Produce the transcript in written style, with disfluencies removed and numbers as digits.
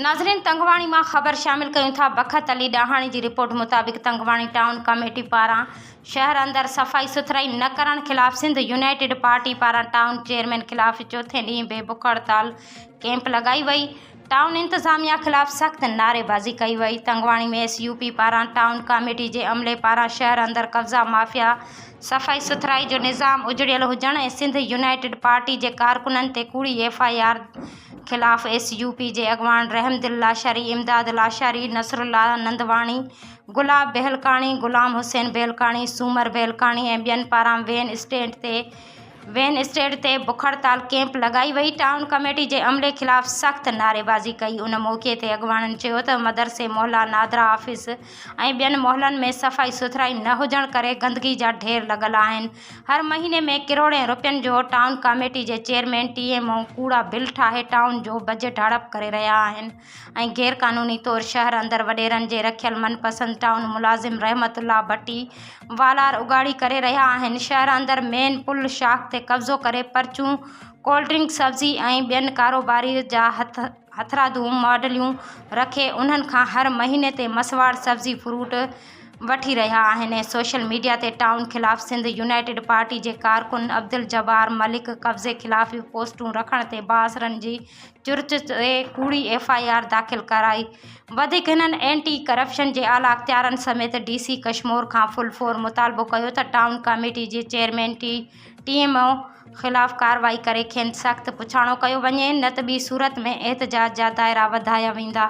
ناظرين تنگواڻي مان خبر شامل ڪيون ٿا بخت علي ڏاهاڻي جي رپورٽ مطابق تنگواڻي ٽائون ڪميٽي پاران شهر اندر صفائي سٿرائي نه ڪرڻ خلاف سنڌ يونائيٽيڊ پارٽي پاران ٽائون چيئرمين خلاف چوٿين ڏينهن به بک هڙتال ڪئمپ لڳائي وئي ٽائون انتظاميا خلاف سخت نعريبازي ڪئي وئي. تنگواڻي ۾ ايس يو پي پاران ٽائون ڪاميٽي جي عملي پاران شهر اندر قبضا مافيا، صفائي سٿرائي جو نظام اجڙيل هجڻ ۽ سنڌ يونائيٽيڊ پارٽي جي ڪارڪنن تي ڪوڙي ايف I R خلاف ايس يو پي جي اڳواڻ رحمدل لاشاري، امداد لاشاري، نصرالله نندواڻي، گلاب بهلڪاڻي، غلام حسين بهلڪاڻي، سومر بهلڪاڻي ۽ ٻين پاران وين اسٽينڊ تي وين اسٽيٽ تي بک هڙتال ڪئمپ لڳائي وئي، ٽائون ڪميٽي جي عملي خلاف سخت نعريبازي ڪئي، ان موقعي تي اڳواڻن چيو ته مدرسي محلا، نادرا آفيس ۽ ٻين محلن ۾ صفائي سٿرائي نه هجڻ ڪري گندگي جا ڍير لڳل آهن، هر مهيني ۾ ڪروڙين رپين جو ٽائون ڪاميٽي جي چيئرمين ٽي ايم او ڪوڙا بل ٺاهي ٽائون جو بجيٽ هڙپ ڪري رهيا آهن. ۽ غيرقانوني طور شهر اندر وڏيرن جي رکيل من پسند ٽائون ملازم رحمت الله ڀٽي والار اڳاڙي ڪري رهيا آهن شهر اندر مين پل شاخ تي قبضو ڪري پرچون ڪولڊ ڊرنڪ سبزي ۽ ٻين ڪاروباري جا هٿرادو ماڊليون رکي انهن کان هر مهيني تي مسواڙ سبزي فروٽ وٺي رهيا آهن ۽ سوشل ميڊيا تي ٽائون خلاف سنڌ يونائيٽيڊ پارٽي جي ڪارڪن عبدالجبار ملڪ قبضي خلاف پوسٽون رکڻ تي بااثرن جي چرچ تي ڪوڙي ايف I R داخل ڪرائي. وڌيڪ هنن اينٽي ڪرپشن جي اعليٰ اختيارن سميت ڊي سي ڪشمور کان فل فور مطالبو ڪيو ته ٽائون ڪاميٽي جي چيئرمين ٽي ايم او خلاف ڪارروائي ڪري کين سخت پڇاڻو ڪيو وڃي نه ته ٻي صورت ۾ احتجاج جا دائرا وڌايا ويندا.